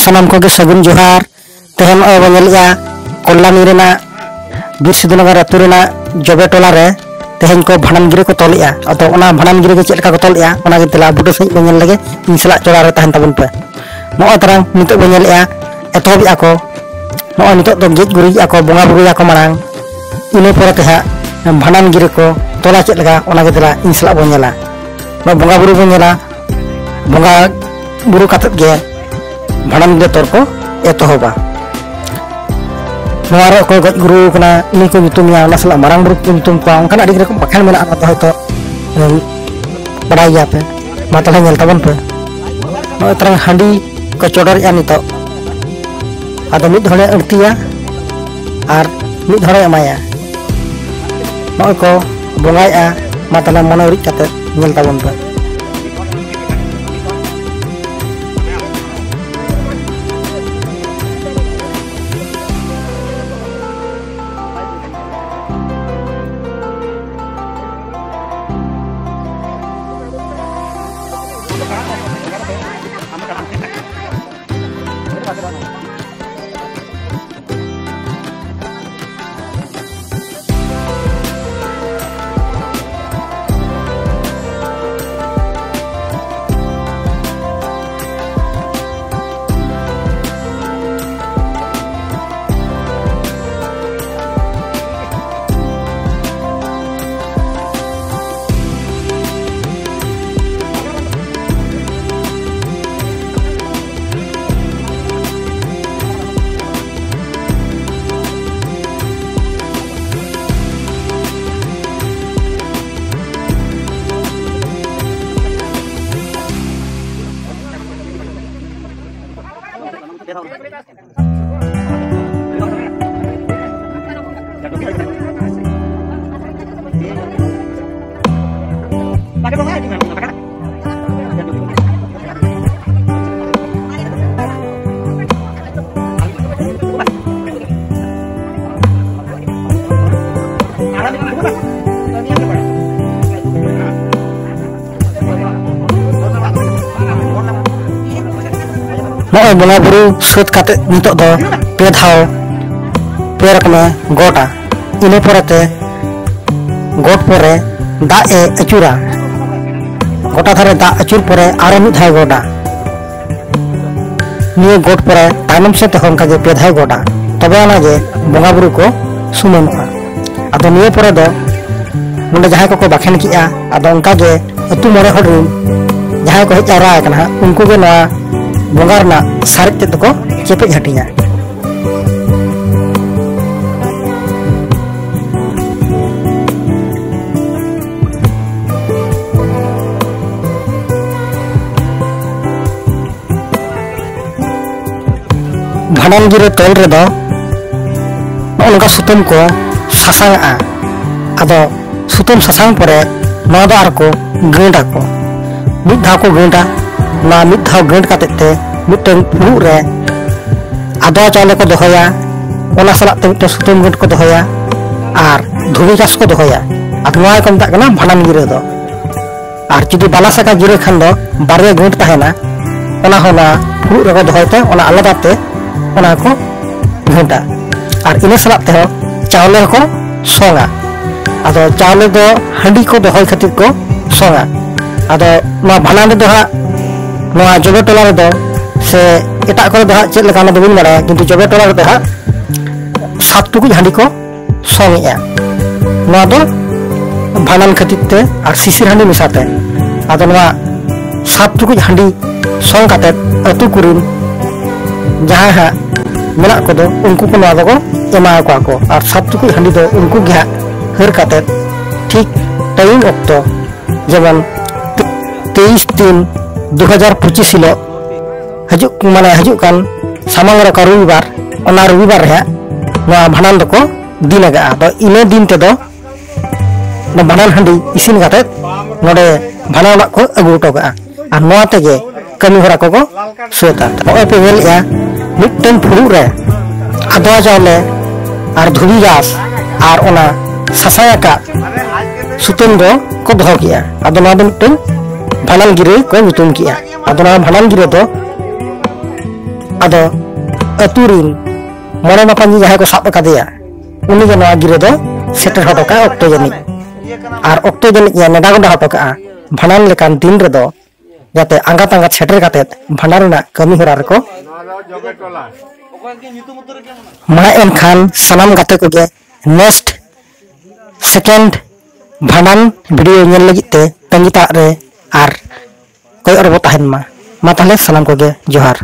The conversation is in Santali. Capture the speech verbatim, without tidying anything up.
ᱥᱟᱱᱟᱢ ᱠᱚᱜᱮ ᱥᱟᱹᱜᱩᱱ ᱡᱚᱦᱟᱨ᱾ ᱛᱮᱦᱮᱧ ᱱᱚᱜᱼᱚᱭ ᱵᱚᱱ ᱧᱮᱞᱮᱜᱼᱟ ᱠᱚᱞᱞᱟᱱᱤ ᱨᱮᱱᱟᱜ ᱵᱤᱨ ᱥᱤᱫᱷᱩᱱᱚᱜᱚᱨ ᱟᱹᱛᱩ ᱨᱮᱱᱟᱜ ᱡᱚᱵᱮ ᱴᱚᱞᱟ ᱨᱮ ᱛᱮᱦᱮᱧ ᱠᱚ ᱵᱷᱟᱸᱰᱟᱱ ᱜᱤᱨᱟᱹ ᱠᱚ ᱛᱚᱞᱮᱜᱼᱟ᱾ ᱟᱫᱚ ᱚᱱᱟ ᱵᱷᱟᱸᱰᱟᱱ ᱜᱤᱨᱟᱹ ᱠᱚ ᱪᱮᱫ ᱞᱮᱠᱟ ᱠᱚ ᱛᱚᱞᱮᱜᱼᱟ, ᱚᱱᱟ ᱜᱮ ᱫᱮᱞᱟ ᱵᱩᱴᱟᱹ ᱥᱟᱺᱦᱤᱡ ᱵᱚᱱ ᱧᱮᱞ ᱞᱮᱜᱮ᱾ ᱤᱧ ᱥᱟᱞᱟᱜ ᱪᱚᱲᱟ ᱨᱮ ᱛᱟᱦᱮᱱ ᱛᱟᱵᱚᱱ ᱯᱮ᱾ ᱱᱚᱜᱼᱚᱭ ᱛᱟᱨᱟᱝ ᱱᱤᱛᱚᱜ ᱵᱚᱱ ᱧᱮᱞᱮᱜᱼᱟ, ᱮᱛᱚᱦᱚᱵᱮᱜᱼᱟ ᱠᱚ᱾ ᱱᱚᱜᱼᱚᱭ ᱱᱤᱛᱚᱜ ᱫᱚ ᱜᱮᱡ ᱜᱩᱨᱤᱡᱮᱜᱼᱟ ᱠᱚ, ᱵᱚᱸᱜᱟ ᱵᱩᱨᱩᱭᱟᱠᱚ ᱢᱟᱲᱟᱝ, ᱤᱱᱟᱹ ᱯᱚᱨᱮ ᱛᱮ ᱦᱟᱸᱜ ᱵᱷᱟᱸᱰᱟᱱ ᱜᱤᱨᱟᱹ ᱠᱚ ᱛᱚᱞᱟ ᱪᱮᱫ ᱞᱮᱠᱟ, ᱚᱱᱟ ᱜᱮ ᱫᱮᱞᱟ ᱤᱧ ᱥᱟᱞᱟᱜ ᱵᱚᱱ ᱧᱮᱞᱟ᱾ ᱱᱚᱣᱟ ᱵᱚᱸᱜᱟ ᱵᱩᱨᱩ ᱵᱚᱱ ᱧᱮᱞᱟ, ᱵᱚᱸᱜᱟ ᱵᱩᱨᱩ ᱠᱟᱛᱮᱫ ᱜᱮ ᱵᱷᱟᱸᱰᱟᱱ ᱜᱤᱨᱟᱹ ᱛᱚᱞ ᱠᱚ ᱮᱛᱚᱦᱚᱵᱟ᱾ ᱱᱚᱣᱟ ᱨᱮ ᱚᱠᱚᱭ ᱜᱚᱡ ᱜᱩᱨᱩ ᱠᱟᱱᱟ, ᱩᱱᱤ ᱠᱚ ᱧᱩᱛᱩᱢᱮᱭᱟ, ᱚᱱᱟ ᱥᱟᱞᱟᱜ ᱢᱟᱨᱟᱝ ᱵᱩᱨᱩ ᱠᱚ ᱧᱩᱛᱩᱢ ᱠᱚᱣᱟ᱾ ᱚᱱᱠᱟᱱᱟᱜ ᱟᱹᱰᱤ ᱨᱚᱠᱚᱢ ᱵᱟᱠᱷᱮᱬ ᱢᱮᱱᱟᱜᱼᱟ, ᱚᱱᱟ ᱫᱚ ᱦᱚᱭᱛᱳ, ᱮᱢ, ᱵᱟᱲᱟᱭ ᱜᱮᱭᱟ ᱯᱮ᱾ ᱢᱟ ᱛᱟᱦᱞᱮ ᱧᱮᱞ ᱛᱟᱵᱚᱱ ᱯᱮ᱾ ᱱᱚᱜᱼᱚᱭ ᱛᱟᱨᱟᱝ ᱦᱟᱺᱰᱤ ᱠᱚ ᱪᱚᱰᱚᱨᱮᱜᱼᱟ ᱱᱤᱛᱚᱜ᱾ ᱟᱫᱚ ᱢᱤᱫ ᱦᱚᱲᱮ ᱟᱹᱲᱛᱤᱭᱟ ᱟᱨ ᱢᱤᱫ ᱦᱚᱲᱮ ᱮᱢᱟᱭᱟ᱾ ᱱᱚᱜᱼᱚᱭ ᱠᱚ ᱵᱚᱸᱜᱟᱭᱮᱜᱼᱟ᱾ ᱢᱟ ᱛᱟᱦᱞᱮ ᱢᱚᱱᱮ ᱩᱨᱤᱡ ᱠᱟᱛᱮ ᱧᱮᱞ ᱛᱟᱵᱚᱱ ᱯᱮ᱾ ᱱᱚᱜᱼᱚᱭ ᱵᱚᱸᱜᱟ ᱵᱩᱨᱩ ᱥᱟᱹᱛ ᱠᱟᱛᱮ ᱱᱤᱛᱚᱜ ᱫᱚ ᱯᱮ ᱫᱷᱟᱣ ᱯᱮ ᱨᱚᱠᱚᱢᱮ ᱜᱚᱴᱟ᱾ ᱤᱱᱟᱹ ᱯᱚᱨᱮᱛᱮ ᱜᱚᱴ ᱯᱚᱨᱮ ᱫᱟᱜ ᱮ ᱟᱹᱪᱩᱨᱟ᱾ ᱜᱚᱴᱟ ᱫᱷᱟᱨᱮ ᱫᱟᱜ ᱟᱹᱪᱩᱨ ᱯᱚᱨᱮ ᱟᱨᱚ ᱢᱤᱫ ᱫᱷᱟᱣ ᱜᱚᱴᱟ᱾ ᱱᱤᱭᱟᱹ ᱜᱚᱴ ᱯᱚᱨᱮ ᱛᱟᱭᱱᱚᱢ ᱥᱮᱫ ᱛᱮᱦᱚᱸ ᱚᱱᱠᱟᱜᱮ ᱯᱮ ᱫᱷᱟᱣ ᱜᱚᱴᱟ᱾ ᱛᱚᱵᱮ ᱟᱱᱟᱜᱮ ᱵᱚᱸᱜᱟ ᱵᱩᱨᱩ ᱠᱚ ᱥᱩᱢᱟᱹᱱᱚᱜᱼᱟ᱾ ᱟᱫᱚ ᱱᱤᱭᱟᱹ ᱯᱚᱨᱮ ᱫᱚ ᱱᱚᱰᱮ ᱡᱟᱦᱟᱸᱭ ᱠᱚᱠᱚ ᱵᱟᱠᱷᱮᱱ ᱠᱮᱜᱼᱟ, ᱟᱫᱚ ᱚᱱᱠᱟᱜᱮ ᱟᱹᱛᱩ ᱢᱚᱬᱮ ᱦᱚᱲ ᱨᱤᱱ ᱡᱟᱦᱟᱸᱭ ᱠᱚ ᱦᱮᱡ ᱡᱟᱣᱨᱟ ᱟᱠᱟᱱᱟ ᱦᱟᱸᱜ, ᱩᱱᱠᱩ ᱜᱮ ᱱᱚᱣᱟ ᱵᱚᱸᱜᱟ ᱨᱮᱱᱟᱜ ᱥᱟᱨᱮᱡ ᱛᱮᱫ ᱫᱚᱠᱚ ᱪᱮᱯᱮᱡ ᱦᱟᱹᱴᱤᱧᱟ᱾ ᱵᱷᱟᱸᱰᱟᱱ ᱜᱤᱨᱟᱹ ᱛᱚᱞ ᱨᱮᱫᱚ ᱱᱚᱜᱼᱚ ᱱᱚᱝᱠᱟ ᱥᱩᱛᱟᱹᱢ ᱠᱚ ᱥᱟᱥᱟᱝᱟᱜᱼᱟ᱾ ᱟᱫᱚ ᱥᱩᱛᱟᱹᱢ ᱥᱟᱥᱟᱝ ᱯᱚᱨᱮ ᱱᱚᱣᱟ ᱫᱚ ᱟᱨ ᱠᱚ ᱜᱟᱹᱰ ᱟᱠᱚ᱾ ᱢᱤᱫ ᱫᱷᱟᱣ ᱠᱚ ᱜᱟᱹᱰᱟ᱾ ᱱᱚᱣᱟ ᱢᱤᱫ ᱫᱷᱟᱣ ᱜᱟᱹᱰ ᱠᱟᱛᱮ ᱛᱮ ᱢᱤᱫᱴᱟᱝ ᱯᱷᱩᱲᱩᱜ ᱨᱮ ᱟᱫᱣᱟ ᱪᱟᱣᱞᱮ ᱠᱚ ᱫᱚᱦᱚᱭᱟ, ᱚᱱᱟ ᱥᱟᱞᱟᱜ ᱛᱮ ᱢᱤᱫᱴᱟᱝ ᱥᱩᱛᱟᱹᱢ ᱜᱟᱹᱰ ᱠᱚ ᱫᱚᱦᱚᱭᱟ ᱟᱨ ᱫᱷᱩᱵᱤ ᱜᱷᱟᱥ ᱠᱚ ᱫᱚᱦᱚᱭᱟ᱾ ᱟᱫᱚ ᱱᱚᱣᱟ ᱜᱮᱠᱚ ᱢᱮᱛᱟᱜ ᱠᱟᱱᱟ ᱵᱷᱟᱸᱰᱟᱱ ᱜᱤᱨᱟᱹ ᱫᱚ᱾ ᱟᱨ ᱡᱩᱫᱤ ᱵᱟᱞᱟ ᱥᱟᱠᱟ ᱜᱤᱨᱟᱹ ᱠᱷᱟᱱ ᱫᱚ ᱵᱟᱨᱭᱟ ᱜᱟᱹᱰ ᱛᱟᱦᱮᱱᱟ, ᱚᱱᱟ ᱦᱚᱸ ᱚᱱᱟ ᱯᱷᱩᱲᱩᱜ ᱨᱮᱠᱚ ᱫᱚᱦᱚᱭ ᱛᱮ ᱚᱱᱟ ᱟᱞᱟᱫᱟ ᱛᱮ ᱚᱱᱟ ᱠᱚ ᱜᱟᱹᱰᱟ᱾ ᱟᱨ ᱤᱱᱟᱹ ᱥᱟᱞᱟᱜ ᱛᱮᱦᱚᱸ ᱪᱟᱣᱞᱮ ᱦᱚᱸᱠᱚ ᱥᱚᱝᱟ᱾ ᱟᱫᱚ ᱪᱟᱣᱞᱮ ᱫᱚ ᱦᱟᱺᱰᱤ ᱠᱚ ᱫᱚᱦᱚᱭ ᱠᱷᱟᱹᱛᱤᱨ ᱠᱚ ᱥᱚᱝᱟ᱾ ᱟᱫᱚ ᱱᱚᱣᱟ ᱵᱷᱟᱸᱰᱟᱱ ᱨᱮᱫᱚ ᱦᱟᱸᱜ ᱱᱚᱣᱟ ᱡᱚᱵᱮ ᱴᱚᱞᱟ ᱨᱮᱫᱚ ᱥᱮ ᱮᱴᱟᱜ ᱠᱚᱨᱮ ᱫᱚ ᱦᱟᱸᱜ ᱪᱮᱫ ᱞᱮᱠᱟ ᱚᱱᱟ ᱫᱚ ᱵᱟᱹᱧ ᱵᱟᱲᱟᱭᱟ, ᱠᱤᱱᱛᱩ ᱡᱚᱵᱮ ᱴᱚᱞᱟ ᱨᱮᱫᱚ ᱦᱟᱸᱜ ᱥᱟᱛ ᱴᱩᱠᱩᱡ ᱦᱟᱺᱰᱤ ᱠᱚ ᱥᱚᱝ ᱮᱜᱼᱟ᱾ ᱱᱚᱣᱟ ᱫᱚ ᱵᱷᱟᱸᱰᱟᱱ ᱠᱷᱟᱹᱛᱤᱨ ᱛᱮ ᱟᱨ ᱥᱤᱥᱤᱨ ᱦᱟᱺᱰᱤ ᱢᱮᱥᱟ ᱛᱮ᱾ ᱟᱫᱚ ᱱᱚᱣᱟ ᱥᱟᱛ ᱴᱩᱠᱩᱡ ᱦᱟᱺᱰᱤ ᱥᱚᱝ ᱠᱟᱛᱮ ᱟᱹᱛᱩ ᱠᱚᱨᱮᱱ ᱡᱟᱦᱟᱸᱭ ᱦᱟᱸᱜ ᱢᱮᱱᱟᱜ ᱠᱚᱫᱚ ᱩᱱᱠᱩ ᱠᱚ ᱱᱚᱣᱟ ᱫᱚᱠᱚ ᱮᱢᱟ ᱠᱚᱣᱟ ᱠᱚ᱾ ᱟᱨ ᱥᱟᱛ ᱴᱩᱠᱩᱡ ᱦᱟᱺᱰᱤ ᱫᱚ ᱩᱱᱠᱩ ᱜᱮ ᱦᱟᱸᱜ ᱦᱟᱹᱨ ᱠᱟᱛᱮ ᱴᱷᱤᱠ ᱴᱟᱭᱤᱢ ᱚᱠᱛᱚ, ᱡᱮᱢᱚᱱ ᱛᱮᱭᱤᱥ ᱛᱤᱱ ᱫᱩ ᱦᱟᱡᱟᱨ ᱯᱚᱸᱪᱤᱥ ᱦᱤᱞᱳᱜ ᱦᱤᱡᱩᱜ, ᱢᱟᱱᱮ ᱦᱤᱡᱩᱜ ᱠᱟᱱ ᱥᱟᱢᱟᱝ ᱨᱮ ᱚᱠᱟ ᱨᱚᱵᱤᱵᱟᱨ, ᱚᱱᱟ ᱨᱚᱵᱤᱵᱟᱨ ᱨᱮ ᱦᱟᱸᱜ ᱱᱚᱣᱟ ᱵᱷᱟᱸᱰᱟᱱ ᱫᱚᱠᱚ ᱫᱤᱱ ᱟᱠᱟᱜᱼᱟ᱾ ᱟᱫᱚ ᱤᱱᱟᱹ ᱫᱤᱱ ᱛᱮᱫᱚ ᱚᱱᱟ ᱵᱷᱟᱸᱰᱟᱱ ᱦᱟᱺᱰᱤ ᱤᱥᱤᱱ ᱠᱟᱛᱮᱫ ᱱᱚᱰᱮ ᱵᱷᱟᱸᱰᱟᱱ ᱚᱲᱟᱜ ᱠᱚ ᱟᱹᱜᱩ ᱦᱚᱴᱚ ᱠᱟᱜᱼᱟ᱾ ᱟᱨ ᱱᱚᱣᱟ ᱛᱮᱜᱮ ᱠᱟᱹᱢᱤ ᱦᱚᱨᱟ ᱠᱚᱠᱚ ᱥᱟᱹᱛᱟ᱾ ᱱᱚᱜᱼᱚᱭ ᱯᱮ ᱧᱮᱞᱮᱜᱼᱟ, ᱢᱤᱫᱴᱟᱝ ᱯᱷᱩᱲᱩᱜ ᱨᱮ ᱟᱫᱣᱟ ᱪᱟᱣᱞᱮ ᱟᱨ ᱫᱷᱩᱵᱤ ᱜᱷᱟᱥ ᱟᱨ ᱚᱱᱟ ᱥᱟᱥᱟᱝ ᱟᱠᱟᱫ ᱥᱩᱛᱟᱹᱢ ᱫᱚ ᱠᱚ ᱫᱚᱦᱚ ᱠᱮᱜᱼᱟ᱾ ᱟᱫᱚ ᱱᱚᱣᱟ ᱫᱚ ᱢᱤᱫᱴᱟᱝ ᱵᱷᱟᱸᱰᱟᱱ ᱜᱤᱨᱟᱹ ᱠᱚ ᱧᱩᱛᱩᱢ ᱠᱮᱜᱼᱟ᱾ ᱟᱫᱚ ᱱᱚᱣᱟ ᱵᱷᱟᱸᱰᱟᱱ ᱜᱤᱨᱟᱹ ᱫᱚ ᱟᱫᱚ ᱟᱹᱛᱩ ᱨᱤᱱ ᱢᱚᱬᱮ ᱢᱟᱯᱟᱧᱡᱤ ᱡᱟᱦᱟᱸᱭ ᱠᱚ ᱥᱟᱵ ᱟᱠᱟᱫᱮᱭᱟ, ᱩᱱᱤ ᱜᱮ ᱱᱚᱣᱟ ᱜᱤᱨᱟᱹ ᱫᱚ ᱥᱮᱴᱮᱨ ᱦᱚᱴᱚ ᱠᱟᱜᱼᱟ ᱚᱠᱛᱚ ᱡᱟᱹᱱᱤᱡ᱾ ᱟᱨ ᱚᱠᱛᱚ ᱡᱟᱹᱱᱤᱡ ᱮ ᱱᱮᱰᱟ ᱜᱚᱸᱰᱟ ᱦᱚᱴᱚ ᱠᱟᱜᱼᱟ ᱵᱷᱟᱸᱰᱟᱱ ᱞᱮᱠᱟᱱ ᱫᱤᱱ ᱨᱮᱫᱚ, ᱡᱟᱛᱮ ᱟᱸᱜᱟᱛ ᱟᱸᱜᱟᱛ ᱥᱮᱴᱮᱨ ᱠᱟᱛᱮᱫ ᱵᱷᱟᱸᱰᱟᱱ ᱨᱮᱱᱟᱜ ᱠᱟᱹᱢᱤ ᱦᱚᱨᱟ ᱨᱮᱠᱚ᱾ ᱢᱟ ᱮᱱᱠᱷᱟᱱ ᱥᱟᱱᱟᱢ ᱜᱟᱛᱮ ᱠᱚᱜᱮ next second ᱵᱷᱟᱸᱰᱟᱱ video ᱧᱮᱞ ᱞᱟᱹᱜᱤᱫ ᱛᱮ ᱛᱟᱺᱜᱤ ᱛᱟᱲᱟᱜ ᱨᱮ ᱟᱨ ᱠᱚᱭᱚᱜ ᱨᱮᱵᱚ ᱛᱟᱦᱮᱱ ᱢᱟ᱾ ᱢᱟ ᱛᱟᱦᱞᱮ ᱥᱟᱱᱟᱢ ᱠᱚᱜᱮ ᱡᱚᱦᱟᱨ᱾